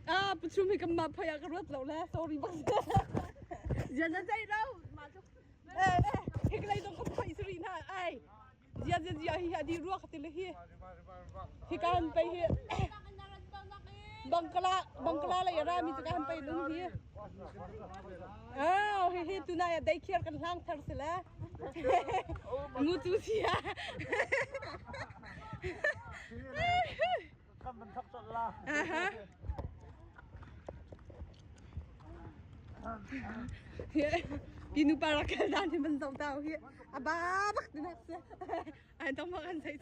Ah, puchum hi kan mah phai ah ka ruat lo le. Sorry bak. Zia na zei lo. Eh, eh, hi ka lei dong ka phai suri na. Ai. Zia zia zia hi adi ruak ti le hi. Hi ka han pei hi. Bangkala bangkala lei ra mi ka han pei lung hi. Ah, hi hi tu na ya dai khiar kan hlang thar se le. Ngu tu sia. Kan man thak chot la. Aha. Pinu para kal dan hi man zau tau hi. Aba bak ti nak se. Ai tong ma kan sai.